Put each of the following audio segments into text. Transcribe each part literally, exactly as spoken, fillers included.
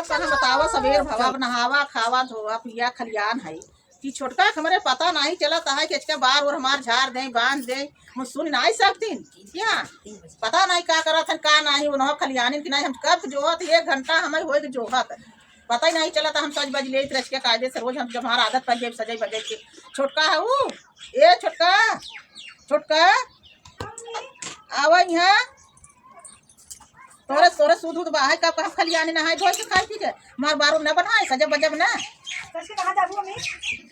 कहाँ बतावा, सबेर भवा, अब नहावा, खावा, धोवा, पिया, खलियान है कि छोटका के हमरे पता नाहीं चलत है कि अचके बार ओर हमार झार देइ, बाँध देइ, मुँह सुन नाहीं सकतीन। क्या पता नाहीं का करत हन, का नाहीं, उन्हों खलियानिन कि नाहीं, हम कब जोहत, एक घंटा हमें होए के जोहत, पता ही नाहीं चलत। हम सज बज लेइत रचके कायदे से रोज, हम जब हमार आदत पड़ जाए सजै बजै के। छोटका है ऊ, ए छोटका, छोटका, आवा यहाँ। तोरे, तोरे सूद उद बाहै, कब हम खलियानी नहाई धोई के खाई पी के? हमार बारू न बनाए, सजब बजब ना। कैसे कहाँ जाबू मम्मी?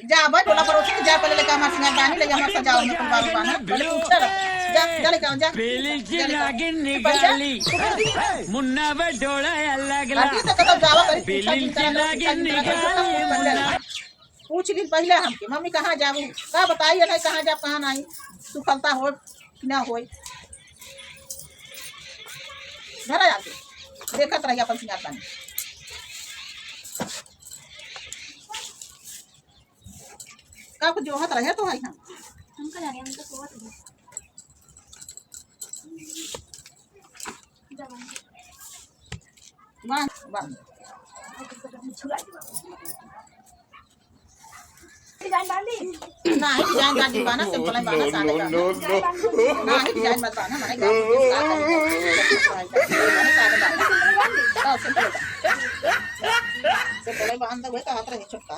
जा भाई, टोला पड़ोसी के जा, पहले लेके हमार सिंगार बानी, ले जा हमार सजाओ में कुल बारू बाना। पहले पूछे रह। जा, जा लेके आओ, जा। पहले जा से लेके आओ। नागिन तू पहले जा। निकाली, तू पहले जा। मुन्ना बटोला अलगला। अभी तो कतौ जावा करी, पूछा पहले जिन से तरह, नागिन पूछा जिन तरह, निकाली, पूछा जिन तरह। मुन्ना। पूछ ली पहले हमके, "मम्मी कहाँ जाबू?" का बताई है, कहाँ जाब, कहाँ नाहीं, सुफलता होय कि ना होय। घर आ जाके देखत रही अपन सिंगार पानी। का कुछ जोहत रहे तो है हम। हमका जाने, हमका सोवत रहे। बांध, बांध। डिजाइन बांधी? नाही, डिजाइन बांधी बाना, simple ही बाना, सादा बाना। नाही, डिजाइन मत बाना, मने का सादा बाना। हाँ, simple बाना। Simple बांध दे, वही कहत रहे छोटका।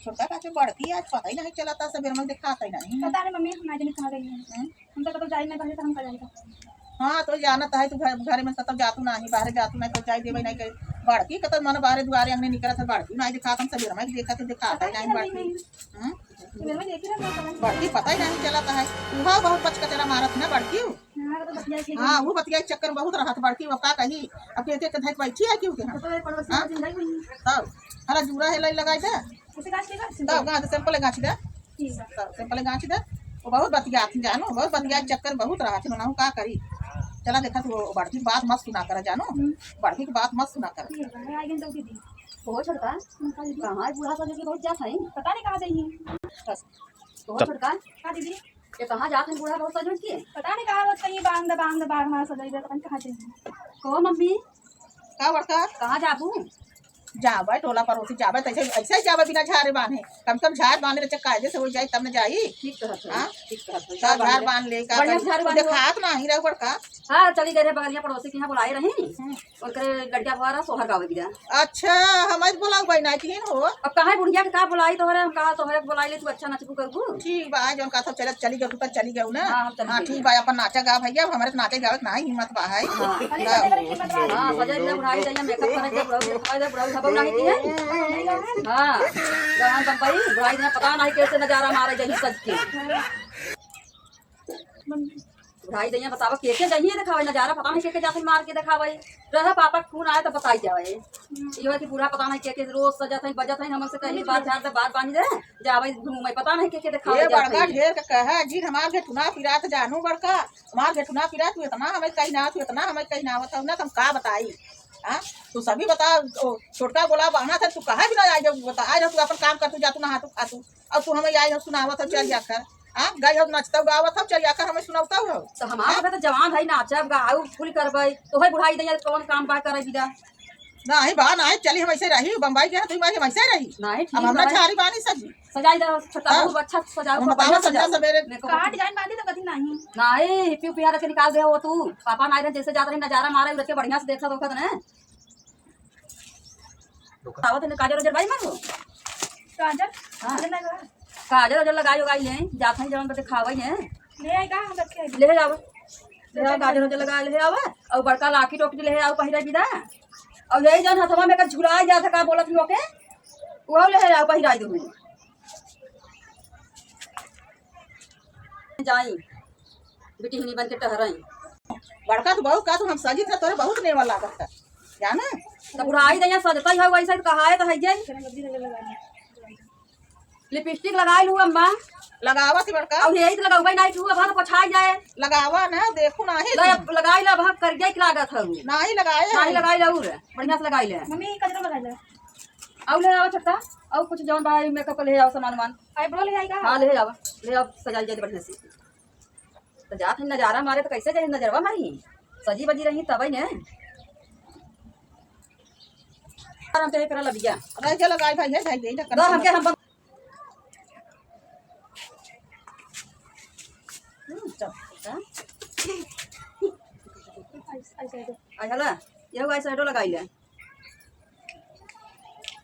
छोटका का जो बड़की आज पता ही नहीं चलता, सबेर में दिखाता ही नहीं। पता नहीं मम्मी, हम आज नहीं कहाँ गई हैं। हम्म? हम तो कतौ जाई ना, पहले तो हम का जाई का। हाँ, तो जानत है, तू घर, घरे में कतौ जातू नाही, बाहरे जातू नाही, तो जाई देवे नाही कहीं। बड़की कतौ मन बाहरे दुआरे अंगने निकरत है, बड़की नाही दिखात, हम सबेर में देखत है, दिखात है, पता नहीं नहीं, बड़की। नहीं। हम्म? सबेर में देखी ना, पता नहीं। बड़की पता ही नहीं चलत है, उहा बहुत पचकचरा मारत ना बड़की। हाँ, वो तो बतिया के हाँ, वो बतिया के चक्कर में बहुत रहत बड़की, वो का कही, अब के, के, के धैक बैठी है क्यों के हम? तो ये पड़ोसी हाँ? के जिंदा ही नहीं। तब, हरा जूरा है, लाई लगाई दे। उसे गाछ के गाछ तब, गाछ, simple गाछ दे। ठीक है। तब, simple गाछ दे। वो बहुत बतियात हैं, जानो, बहुत बतिया के चक्कर बहुत रहत है, उन्होंने का करी। चला देखा, तू बड़की बात मत सुना कर, जानो, हम्म। बड़की की बात मत सुना कर। ठीक है, आ गई तो दीदी। ओ छोटका, हम्म, का दीदी? कहाँ है बूढ़ा सा जो कि बहुत जात है? पता नहीं कहाँ गई है। बस। ओ छोटका। हाँ दीदी। ये कहाँ जात है बूढ़ा बहुत सज उठ के? पता नहीं कहाँ, बस कहीं बांध, बांध, बांध, हमारा सजाई दे, पता नहीं कहाँ जाई। कहो मम्मी। का बड़का? कहाँ जाबू? जाबे, टोला पड़ोसी जाबे, तो ऐसे, ऐसे ही जाबे बिना झारे बांधे। कम से कम झार बांधे रहे, कायदे से हो जाई, तब न जाई। ठीक कहत है, हाँ? ठीक कहत है। सब झार बांध ले, का बढ़िया करी? झार बांध लो। देखात नाही रहो बड़का। हाँ, चली गई रहे बगलिया पड़ोसी के यहाँ, बुलाए रही। हम्म। उनकरे गड़िया भरा सोहर गावे बिदा। अच्छा, हम आज बोलाऊ भाई ना, किन हो? अब कहाँ बुढ़िया के का बुलाई तोहरे, हम कहा तोहरे के बुलाई ले, तू अच्छा नचबू करबू। ठीक बा, जौन कहा था चलत चली गऊ, तू तो चली गऊ ना। हाँ, हम चली हाँ, गई। ठीक बा, अपन नाचा गा भैया, हमरे तो नाचे गावे के नाही हिम्मत बा है। हाँ। हाँ। हाँ, सजे बिना बुढ़ाई जाइए, makeup करे के बुढ़ऊ, बुढ़ऊ, बुढ़ऊ हबऊ नाही किए। हाँ, जवान बम्बई, बुढ़ाई जाइए, पता नाही कैसे नजारा मारे जाइए सज के। बुढ़ाई दइया बतावा, के के जइया देखावे नजारा, पता नहीं के के जात है मार के देखावे। रहे पापा के खून आए तो बताई जावे। हम्म। इहो कि बूढ़ा पता नहीं के के रोज सजत है, बजत है, हमन से कही मम्मी बात झाड़ दे, बात बांध दे, जावे घूमे, पता नहीं के के देखावे ए जात बड़का है। ढेर के कहे, जिन हमार घेठुना पिरात जानू बड़का, हमार घेठुना पिरात, तू इतना हमें कही ना, तू इतना हमें कही ना आवत हो ना, तुम का बताई? हाँ? तू सभी बता, ओ, छोटका बोला, बहना था, तू कहाँ भी ना आई जाऊ, बता, आई रह, तू अपन काम कर, तू जा, तू नहा, तू खा, तू। अब तू हमें आई हो सुनावत हो, चल जाकर। हाँ, गई हो, नचतौ गावत हो, चल जाकर हमें सुनावतौ हो। तो हमार हाँ? सब तो जवान है, नाचब, गाऊ, कुल करबै। तोहे बुढ़ाई दइया, कौन काम बा करे बिदा? नाही बा, नाही, चली हम ऐसे रही, बम्बई के, तू हम ऐसे रही। नाही, ठीक अब हमरा बा। झारी बानी सजी। सजाई दो, छोटा हाँ। बहुत अच्छा सजाओ, हम बताओ, बढ़िया संझा सजाओ। सवेरे। देखो। काट जाए बांधी तो कथी नाही। नाही, हिप्पी उपिया रख के निकाल दे हो तू। पापा नाही रहे, जैसे जात रहे, नजारा मारे, उलट के बढ़िया से देखत होखत ने। आवत है ना, काजर उजर भाई मांगो। काजर? हाँ। काजर लगा। काजर उजर लगाई उगाई लें, जात हैं जवन बदे खावे हैं। ले आई का, हम रखे हैं। ले आवे। ले आओ, काजर उजर लगा ले आवे। और बड़का लाकी टोकरी ले आओ, पहिरे बिदा। और यही जौन हथवा में का झुराई जात है, का बोलत ही ओके? वो ले आओ, पहिराई दो। जाई, बिटिहनी बन के टहराई। बड़का तो बहुत का, तू हम सजी था, तोरे बहुत नेवा लागत है, जाना? तो बुढ़ाई दइया सजता ही है, वैसे तो कहाए तो है जे। लिपस्टिक लगाई लू अम्मा। लगावा थी बड़का। अब यही तो लगावे नहीं तू, अब हम पछाई जाए। लगावा ना, देखू नाही ले, तू। अब लगाई ले, अब हम कर जाए लागत है। नाही लगाए नहीं है। लगाई ले, और बढ़िया से लगाई ले। मम्मी, कजरा लगाई ले। और ले आओ छोटका, और कुछ जौन बा मेकअप के ले आओ सामान वामान। आईब्रो ले आई का? हाँ, ले आओ, ले आओ, सजाई जाए बढ़िया से। तो जात है नजारा मारे, तो कैसे जाए नजरवा मारी? सजी बजी रही तब ही ने। आराम से एकरा लबिया। रह जा लगाई भाई, है भाई, यही ढक्कन दा से हमके मत हम बंद। हम्म, चल, हाँ। आई हला, ये आई shadow लगाई ले।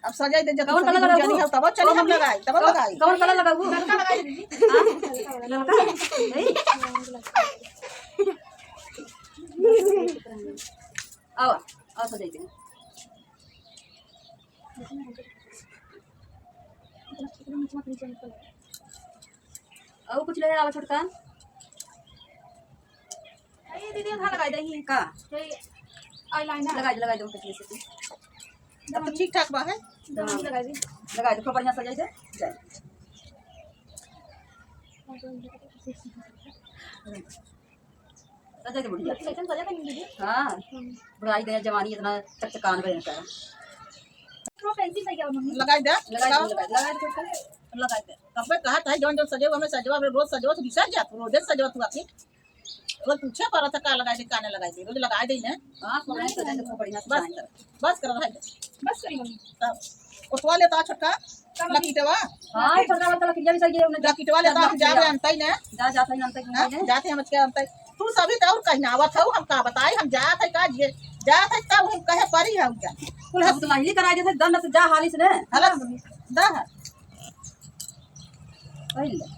अब सजाई दे, जब कौन तू colour सजाई लगाऊ? जानी हो, तब चली हम कौन लगाई, तब कौन, लगाई। कौन colour लगाऊ? ललका लगाई दीदी। हाँ? ललका? नहीं? आओ, आओ सजाई दे। और कुछ ले आवा छोटका। ये दीदी, आधा लगाई दे ही। का? ये eyeliner। लगाई दे, लगाई दे, कुछ ले सकी। अब तो ठीक ठाक बा है। दो मिनट लगाई दे। लगाई दे, खूब बढ़िया सजाई दे। जाए। सजा दे बुढ़िया। कैसन सजा था दीदी? हाँ, हम्म। बुढ़ाई गया, जवानी इतना चकचकान भयंकर। तो fancy सही क्या मम्मी? लगाई दे, लगाई दे, लगाओ। लगाई दे, लगाई दे, छोटका। लगाई दे। तब मैं कहा था, जौन जौन सजे हुआ मैं सजवा, रोज सजवा, तू बिसर जा, तू रोजे सजवा, तू आके। वो पूछे पर था, का लगाई दे, का नहीं लगाई दे, रोज लगाई दे ने। हाँ, तो मैं सजा दे, खूब बढ़िया से बस। बस कर रहा है। बस करी मम्मी। तब कोतवा लेता छोटका, लकीटवा। हाँ, छोटका वाला लकीटवा भी सही है, उन्हें लकीटवा लेता, हम जावे अंतई ने। जा, जा, सही अंतई हाँ, ने। जाते हम अचके अंतई। तू सभी तो और कहीं आवत हो, हम का बताई, हम जात है का जे, जात है तब हम कहे परी हम जा। कुल हम तो नहीं कराई देते, दन से जा हाली से ने। हला, दा है। पहले।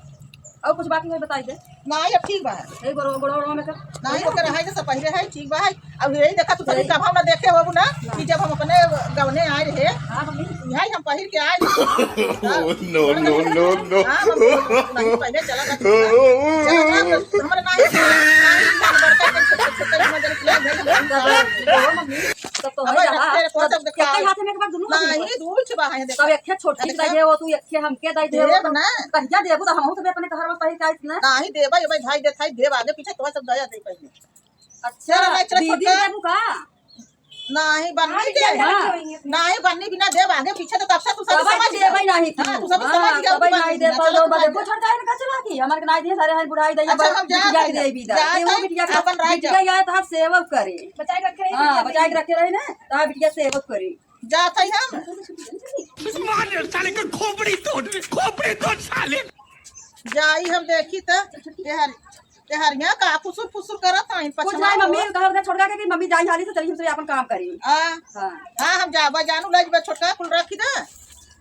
और कुछ बाकी है बताई दे। नहीं, अब ठीक बा। ए, गोड़वा, गोड़वा, गोड़वा में कर। नहीं, ओकर रहाई जैसा पहले है, ठीक बा है। अब यही देखा, तू कभी सही। कभाव ना देखे होबू ना, ना। कि जब हम अपने गवने आए रहे, हाँ, मम्मी। यही हम पहिर के आए रहे। Oh, no, no, no, no। हाँ, मम्मी, नहीं, पहले चला था, चला था, हमारे नहीं, नहीं, बड़का के छोटे, छोटे, छोटे, मजल किया, घर में। तब तो अब है रखते रखो, तब सब देखा। एक हाथ में एक बार दुनू हाथ में। नहीं, दू छबा है, देखो। तब एक छोटी अच्छा। दे दे, वो तू एक हमके दे दे, देब वो तो ना। कहिया देबू तो हमहू सब अपने घर में सही काहे ना। नहीं देबा, ये भाई, भाई देखाई देब आगे पीछे, तो सब दया दे पहले। अच्छा, चलो, मैं चलो दीदी छोटका। देबू का? नहीं, बन्नी हाँ, दे। हाँ। नहीं, बन्नी बिना देब आगे पीछे, तो तब से तू सब कबई समझ देबई गया। नहीं तू। हाँ, तू सब हाँ, समझ गया, कबई तू नहीं बन्नी देबा, बिना। चलो, तो तू बन्नी। देखो, छोटका है ना, चला की, हमारे के नहीं दिए, सारे हैं बुढ़ाई दे, अच्छा, हम जा बिटिया के रहे। दे, बिदा। जा ये वो रहे, बिटिया के अपन राय बिटिया जा। आए तो आप सेवक करे। बचाए के रखे रहे हाँ, ना। बचाए के रखे रहे ना, तो आप बिटिया सेवक करे। जात है हम। मार साले के खोपड़ी तोड़, खोपड़ी तोड़ साले। जाई हम देखी त, ये हर, ये हरिया का फुसुर फुसुर करत हैं, कुछ नहीं, पछवा मम्मी हो। कहा उधर छोटका के कि मम्मी जाई हाली से चली, हम सब अपन काम करी। हाँ। हाँ। हाँ, हम जाबा जानू, ले जबा छोटका कुल रखी दे।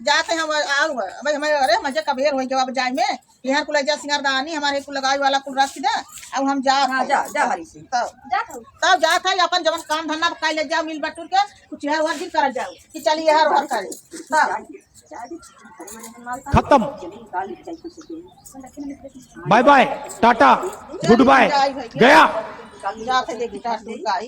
जात है हम, आऊ है। भाई हमारे, अरे, मजे का बेर होई जब अब जाए में। यहाँ कुल जा सिंगारदानी हमारे कुल लगावे वाला कुल रख दे, अब हम जात हाँ, हई। जा, जा हरी से। तब, जात हई। तब जात हई, अपन जवन काम धंधा कर ले जाओ, मिल बटुर के, कुछ है वर्दी कर जाओ, कि चलिए हर हर करे। तब। खत्म। Bye bye, tata, goodbye, गया। जात है, देखी, टाटा, गुड बाय।